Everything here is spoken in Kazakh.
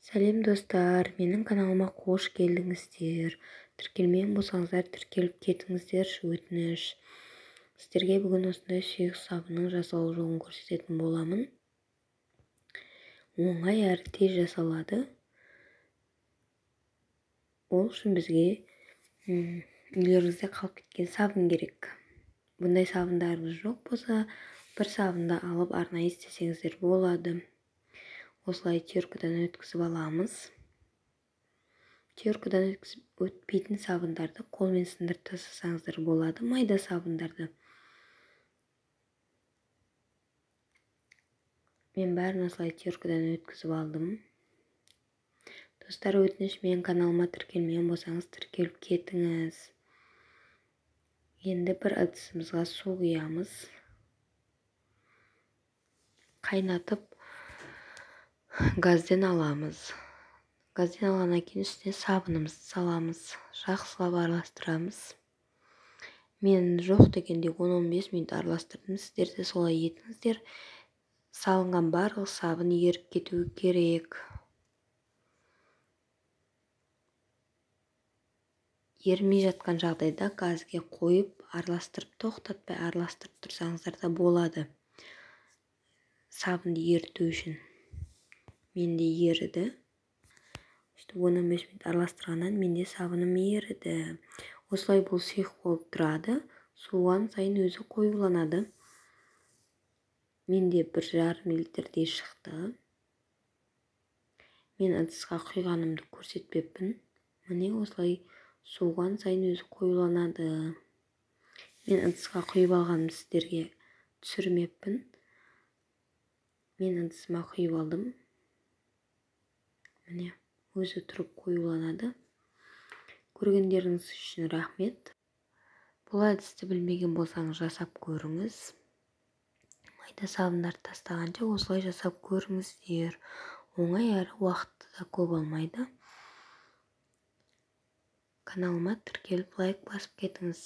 Сәлем достар, менің каналыма қош келдіңіздер. Тіркелмеген болсаңыздар, тіркеліп кетіңіздерші, өтініш. Сіздерге бүгін осындай сұйық сабынның жасалу жолын көрсететін боламын. Оңай әрі тез жасалады. Ол үшін бізге үйлеріңізде қалып кеткен сабын керек. Бұндай сабындарыңыз жоқ болса, бір сабынды алып арнайы істесеңіздер болады. Осылай теркадан өткізіп аламыз. Теркадан өткізіп өтпейтін сабындарды қолмен сындырып тастасаңыздар болады, майда сабындарды. Мен бәрін осылай теркадан өткізіп алдым. Достар, өтініш, менің каналыма тіркелмеген болсаңыз, тіркеліп кетіңіз. Енді бір ыдысымызға су құямыз. Қайнатып газден аламыз. Газден алғаннан кейін үстіне сабынымызды саламыз. Жақсылап араластырамыз. Мен жоқ дегенде 10-15 минут араластырдым. Сіздер де солай етіңіздер. Салынған барлық сабын еріп кетуі керек. Ерімей жатқан жағдайда газге қойып, араластырып, тоқтатпай араластырып тұрсаңыздар да болады. Сабынды еріту үшін. Менде еріді. 10-15 минут араластырғаннан менде сабыным еріді. Осылай бұл сұйық болып тұрады. Суыған сайын өзі қоюланады. Менде 1,5 литрдей шықты. Мен ыдысқа құйғанымды көрсетпеппін. Міне осылай суыған сайын өзі қоюланады. Мен ыдысқа құйып алғанымды сіздерге түсірмеппін. Мен ыдысыма құйып алдым. Міне өзі тұрып қоюланады. Көргендеріңіз үшін рахмет. Бұл әдісті білмеген болсаңыз жасап көріңіз. Майда сабындарды тастағанша осылай жасап көріңіздер. Оңай әрі уақытты да көп алмайды. Каналыма тіркеліп лайк басып кетіңіз.